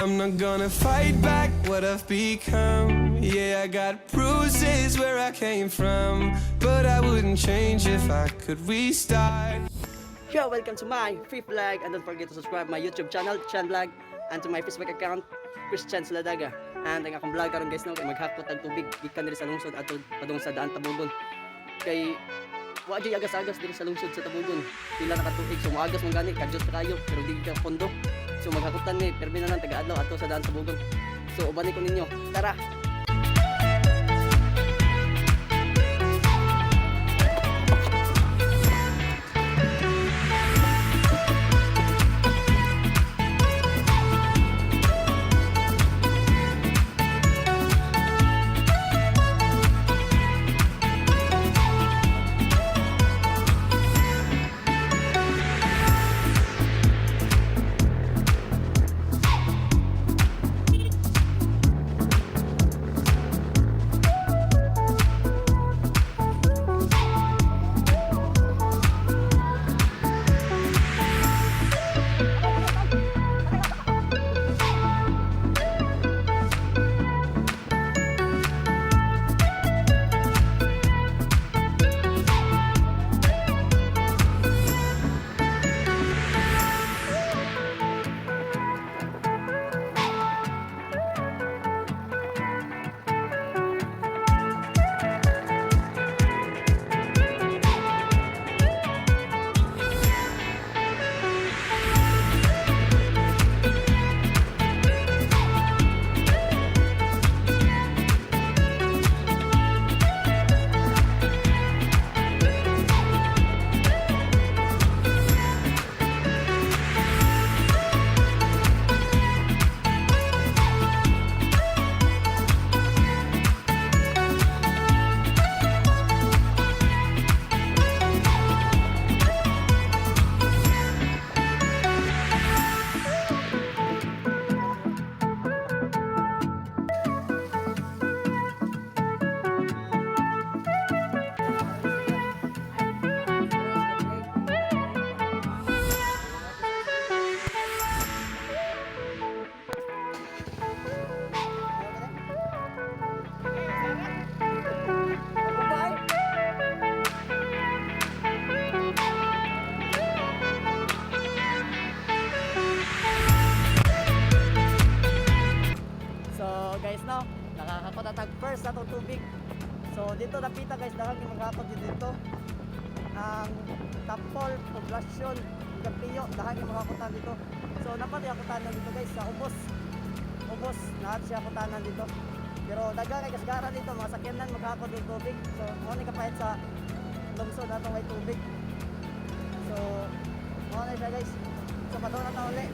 I'm not gonna fight back what I've become. Yeah, I got bruises where I came from, but I wouldn't change if I could restart. Yo, welcome to my free vlog, and don't forget to subscribe my YouTube channel, Chan Vlog, and to my Facebook account, Christian Saladaga. And ang akong vlog karon, guys, no, kay maghakot ang tubig gikan diri sa lungsod ato padung sa Daan Tabugon. Kay wa jud agas-agas diri sa lungsod sa Tabugon. Pila na ka tuig, so moagas man gani kadjos kayo pero di ka pondo. So maghakutan ni permi na lang taga-adlaw ato sa Daan Tabugon. So ubani ko ninyo. Tara. So guys, no, nakakakot atag first atong tubig. So dito napita, guys, daghang yung maghakot dito. Ang Tapol, Poblacion, Gampiyo, daghang yung mga dito. So napati akutanan dito, guys, sa Ubos. Ubos, lahat siya akutanan dito. Pero daghang kay kasgaran dito, mga sakyanan maghakot yung tubig. So mo ni kapahit sa lungsod atong may tubig. So mo na siya, guys. So padung na ta uli.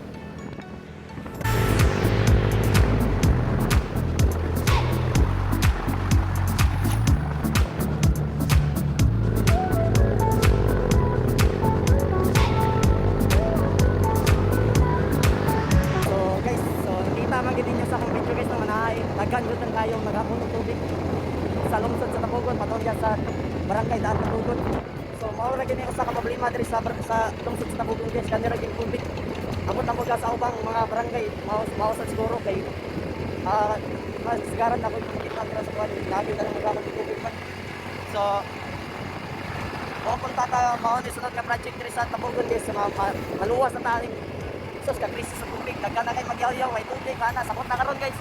So guys, so nakita man gid ninyo sa akong video, guys, na manaay daghan jud ang kayong naghakot og tubig sa lungsod sa Tabugon padung diya sa barangay Daan Tabugon. So mao ra gini usa ka problema diri sa lungsod sa Tabugon, guys, kanira gyud tubig. Amot na mo sa ubang mga barangay, mao mao sa siguro kay mas sigaran ako makita dira sa kuan, lagi na lang maghakot og tubig man. So pupunta tayo mao ni sunod nga project diri sa Tabugon, guys, sa maluwas na tayo. Sus ka krisis sa tubig, daghan na kay magyaw-yaw, may tubig ana, samot na karon, guys.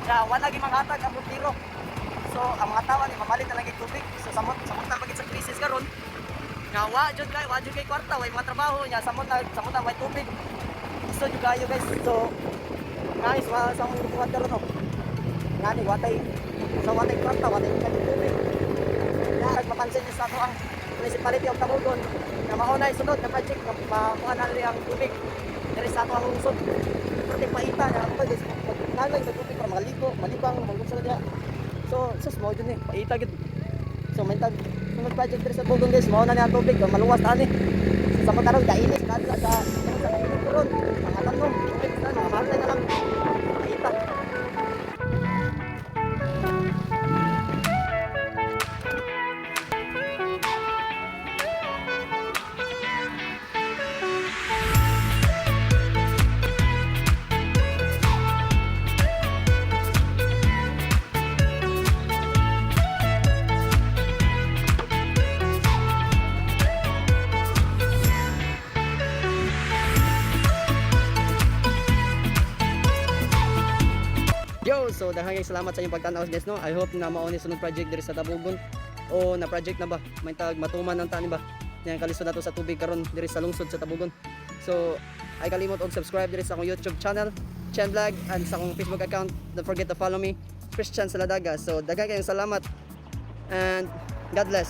Ya wala gyud manghatag ang bombero. So ang mga tawo ni mamalit na lang gyud tubig. So samot samot na pagit sa krisis karon. Nga wa jud kay kwarta, way mga trabaho nya, samot na way tubig. So jud kayo, guys. So guys, wa sa akong buhat karon, no. Ngani watay sa watay kwarta, watay kay tubig. Ya mapansin niyo sa ako ang municipality of Tabugon na mao na sunod na project nga makuha na nila ang tubig diri sa ato ang lungsod. Pero paita na ako, guys, maglalay sa tubig para makaligo, malibang, mangunsa na diha. So sus mao jud ni paita gid. So may tag sunod project diri sa Tabugon, guys, mao na niya ang tubig, maluwas ta ani. So, sa karon kainis kadto sa kainit karon ang alam no, tubig na mga mahal na lang paita. So daghang salamat sa inyong pagtan-aw, guys, no. I hope na mao ni sunod project diri sa Tabogon o na project na ba may tag matuman ng tani ba yang kalisod nato sa tubig karon diri sa lungsod sa Tabogon. So ay kalimot og subscribe diri sa akong YouTube channel, Chen Vlog, and sa akong Facebook account. Don't forget to follow me, Christian Saladaga. So daghang kayong salamat and God bless.